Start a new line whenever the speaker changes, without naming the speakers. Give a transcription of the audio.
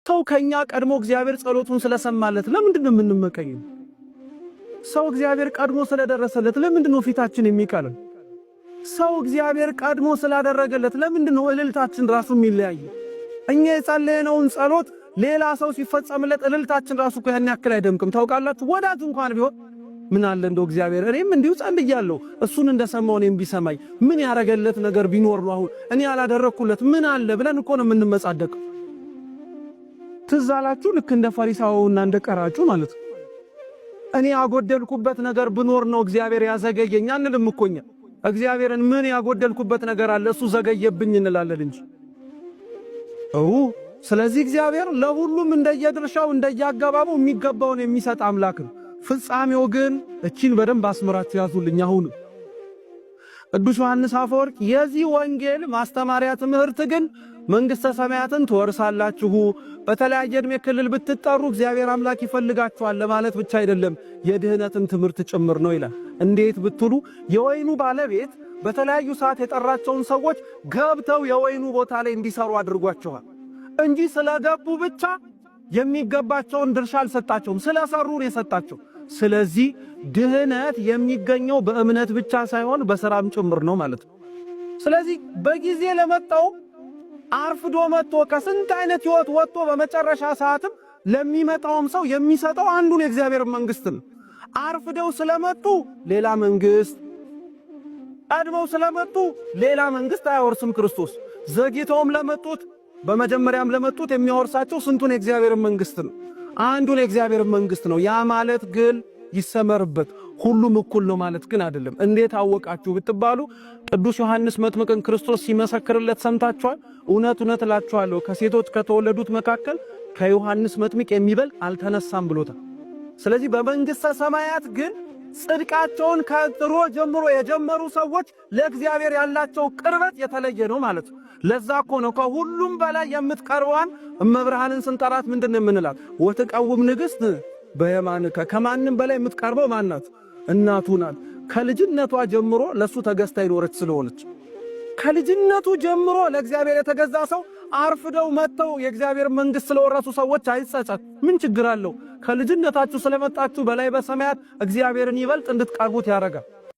ሰው ከኛ ቀድሞ እግዚአብሔር ጸሎቱን ስለሰማለት ለምንድን ነው የምንመቀኘው? ሰው እግዚአብሔር ቀድሞ ስለደረሰለት ለምንድን ነው ፊታችን የሚቀልም? ሰው እግዚአብሔር ቀድሞ ስላደረገለት ለምንድን ነው እልልታችን ራሱ የሚለያየው? እኛ የጸለየነውን ጸሎት ሌላ ሰው ሲፈጸምለት እልልታችን ራሱ እኮ ያን ያክል አይደምቅም። ታውቃላችሁ፣ ወዳጅ እንኳን ቢሆን ምን አለ እንደው እግዚአብሔር እኔም እንዲሁ ጸልያለሁ እሱን እንደሰማው እኔም ቢሰማኝ ምን ያረገለት ነገር ቢኖር ነው አሁን እኔ ያላደረግኩለት ምን አለ ብለን እኮ ነው የምንመጻደቀው። ትዝ አላችሁ? ልክ እንደ ፈሪሳውና እንደ ቀራጩ ማለት ነው። እኔ ያጎደልኩበት ነገር ብኖር ነው እግዚአብሔር ያዘገየኝ አንልም እኮ እኛ። እግዚአብሔርን ምን ያጎደልኩበት ነገር አለ እሱ ዘገየብኝ እንላለን እንጂ። ስለዚህ እግዚአብሔር ለሁሉም እንደየድርሻው እንደየአገባቡ የሚገባውን የሚሰጥ አምላክ ነው። ፍጻሜው ግን እቺን በደንብ አስምራችሁ ያዙልኝ። አሁን ቅዱስ ዮሐንስ አፈወርቅ የዚህ ወንጌል ማስተማሪያ ትምህርት ግን መንግሥተ ሰማያትን ትወርሳላችሁ፣ በተለያየ ዕድሜ ክልል ብትጠሩ እግዚአብሔር አምላክ ይፈልጋችኋል ለማለት ብቻ አይደለም፣ የድህነትም ትምህርት ጭምር ነው ይላል። እንዴት ብትሉ የወይኑ ባለቤት በተለያዩ ሰዓት የጠራቸውን ሰዎች ገብተው የወይኑ ቦታ ላይ እንዲሰሩ አድርጓቸዋል እንጂ ስለገቡ ብቻ የሚገባቸውን ድርሻ አልሰጣቸውም። ስለሰሩ ነው የሰጣቸው። ስለዚህ ድህነት የሚገኘው በእምነት ብቻ ሳይሆን በስራም ጭምር ነው ማለት ነው። ስለዚህ በጊዜ ለመጣው አርፍዶ መጥቶ ከስንት አይነት ህይወት ወጥቶ በመጨረሻ ሰዓትም ለሚመጣውም ሰው የሚሰጠው አንዱን የእግዚአብሔር መንግስት ነው። አርፍደው ስለመጡ ሌላ መንግስት፣ ቀድመው ስለመጡ ሌላ መንግስት አያወርስም ክርስቶስ። ዘግይተውም ለመጡት በመጀመሪያም ለመጡት የሚያወርሳቸው ስንቱን የእግዚአብሔር መንግስት ነው? አንዱን የእግዚአብሔር መንግስት ነው። ያ ማለት ግን ይሰመርበት፣ ሁሉም እኩል ነው ማለት ግን አይደለም። እንዴት አወቃችሁ ብትባሉ ቅዱስ ዮሐንስ መጥምቅን ክርስቶስ ሲመሰክርለት ሰምታችኋል። እውነት እውነት እላችኋለሁ ከሴቶች ከተወለዱት መካከል ከዮሐንስ መጥምቅ የሚበልጥ አልተነሳም ብሎታል። ስለዚህ በመንግሥተ ሰማያት ግን ጽድቃቸውን ከድሮ ጀምሮ የጀመሩ ሰዎች ለእግዚአብሔር ያላቸው ቅርበት የተለየ ነው ማለት ነው። ለዛ እኮ ነው ከሁሉም በላይ የምትቀርበዋን እመብርሃንን ስንጠራት ምንድን ነው የምንላት? ወትቀውም ንግሥት በየማንከ። ከማንም በላይ የምትቀርበው ማናት? እናቱ ናት። ከልጅነቷ ጀምሮ ለሱ ተገዝታ ይኖረች ስለሆነች ከልጅነቱ ጀምሮ ለእግዚአብሔር የተገዛ ሰው አርፍደው መጥተው የእግዚአብሔር መንግሥት ስለወረሱ ሰዎች አይጸጸት። ምን ችግር አለው? ከልጅነታችሁ ስለመጣችሁ በላይ በሰማያት እግዚአብሔርን ይበልጥ እንድትቀርቡት ያደርጋል።